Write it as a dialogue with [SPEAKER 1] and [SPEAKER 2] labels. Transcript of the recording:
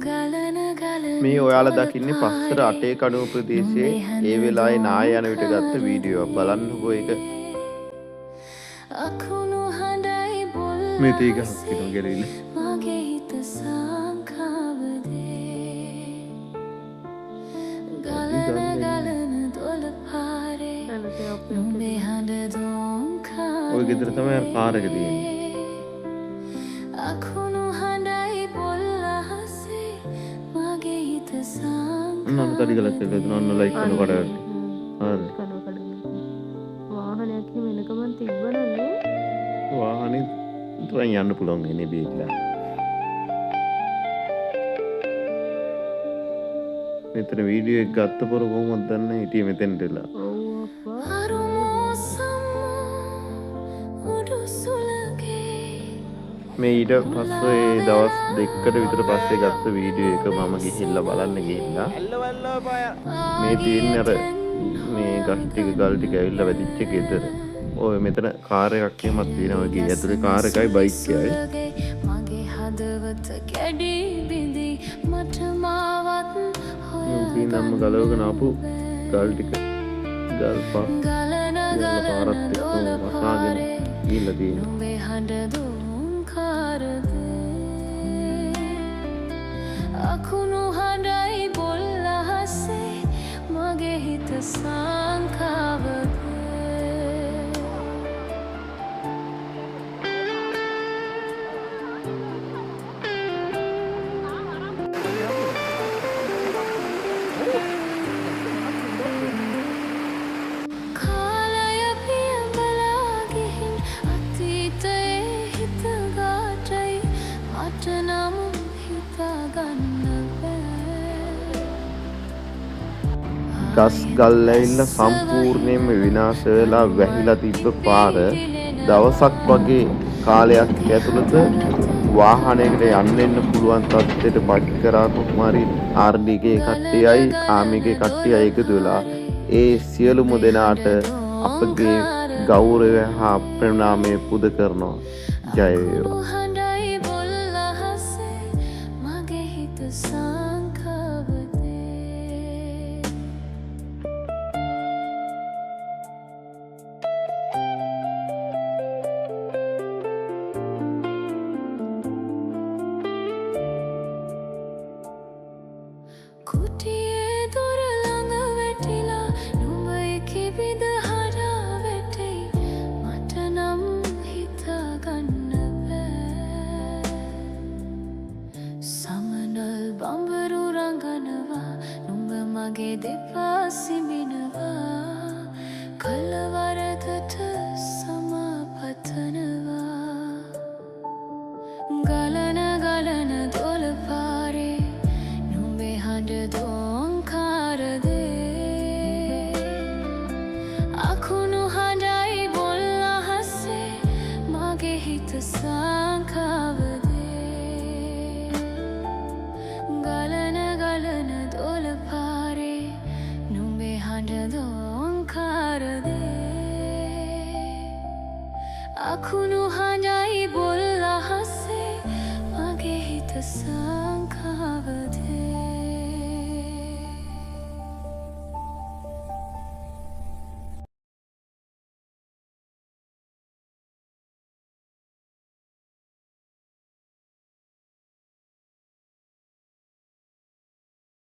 [SPEAKER 1] ගලන ගලන
[SPEAKER 2] මේ ඔයාලා
[SPEAKER 1] දොළ
[SPEAKER 2] දකින්නේ පස්සර
[SPEAKER 1] පාරේ
[SPEAKER 2] අටේ කණුව ප්‍රදේශයේ
[SPEAKER 1] නුඹේ
[SPEAKER 2] ඒ
[SPEAKER 1] හඬ
[SPEAKER 2] වෙලාවේ නාය යන විට ගත්ත
[SPEAKER 1] දෝංකාරදේ.
[SPEAKER 2] වීඩියෝ එකක්. බලන්නකෝ ඒක.
[SPEAKER 1] අකුණු හඬයි බොල්
[SPEAKER 2] මේ තී ගහක්
[SPEAKER 1] අහසේ
[SPEAKER 2] තියෙනවා ගැලවිලා.
[SPEAKER 1] මගේ හිත සංඛාවදේ. ගලන ගලන දොළ පාරේ නුඹේ හඬ
[SPEAKER 2] ඔය ගෙදර තමයි අර කාර් එක තියෙන්නේ.
[SPEAKER 1] දෝංකාරදේ. අකුණු හඬයි බොල් අහසේ මගේ හිත
[SPEAKER 2] ඔන්න ඔන්න තඩි ගලක් ඇවිල්ලා තියෙනවා. ඔන්න ලයික් කරන කඩ. හරි.
[SPEAKER 3] කනවා කඩ. වාහනයක් එහෙම එන ගමන් තිබ්බනනේ.
[SPEAKER 2] වාහනේ තුරන් යන්න පුළුවන් ඉන්නේ බීලා. මෙතන වීඩියෝ එක ගත්ත පොර කොහොමද දන්නේ හිටියේ මෙතෙන්ට වෙලා.
[SPEAKER 3] ඔව් අප්පා.
[SPEAKER 1] අරුමෝ සම්මෝ උඩු සුළඟේ
[SPEAKER 2] මේ ඊට පස්සේ දවස් දෙකකට විතර පස්සේ ගත්ත වීඩියෝ එක මම ගිහිල්ලා බලන්න ගිහිල්ලා මේ තියෙන්නේ අර මේ ගස් ටික ගල් ටික ඇවිල්ලා වැදිච්ච ගෙදර. ඔය මෙතන කාර් එකක් එහෙමත් තියෙනවා. ඔය ගේ ඇතුලේ කාර් එකයි බයික් එකයි.
[SPEAKER 1] මගේ හදවත කැඩී බිඳී මට මාවත්
[SPEAKER 2] මේ උඩින් නම් ගලවගෙන ආපු ගල් ටික ගල් පහ
[SPEAKER 1] ගලන
[SPEAKER 2] ගල්
[SPEAKER 1] ගලන
[SPEAKER 2] පාරත් එක්කම
[SPEAKER 1] දොළ
[SPEAKER 2] වසාගෙන
[SPEAKER 1] පාරේ
[SPEAKER 2] ගිහිල්ලා තියෙනවා.
[SPEAKER 1] නුඹේ හඬ දෝංකාරදේ. අකුණු හඬයි බොල් අහසේ මගේ හිත සංඛාවදේ. කාලය පියඹලා ගිහින් අතීතයේ හිත ගාටයි මට නම් හිතාගන්න බෑ.
[SPEAKER 2] ගස් ගල් ඇවිල්ලා සම්පූර්ණයෙන්ම විනාශ වෙලා වැහිලා තිබ්බ පාර දවසක් වගේ කාලයක් ඇතුළත වාහනයකට යන්න එන්න පුළුවන් තත්ත්වයට පත් කරා. කොහොම හරි RD එකේ කට්ටියයි ආමි එකේ කට්ටියයි එකතු වෙලා ඒ සියලුම දෙනාට අපගේ ගෞරවය හා ප්‍රණාමය පුද කරනවා. ජය වේවා.
[SPEAKER 1] හඬයි බොල් අහසේ මගේ හිත සංඛාවදේ. කුටියේ දොර ළඟ වැටිලා නුඹ කිබිද හඬා වැටෙයි මට නම් හිතාගන්න බෑ. සමනල් බඹරු රඟනවා නුඹ මගේ දෙපා සිඹිනවා.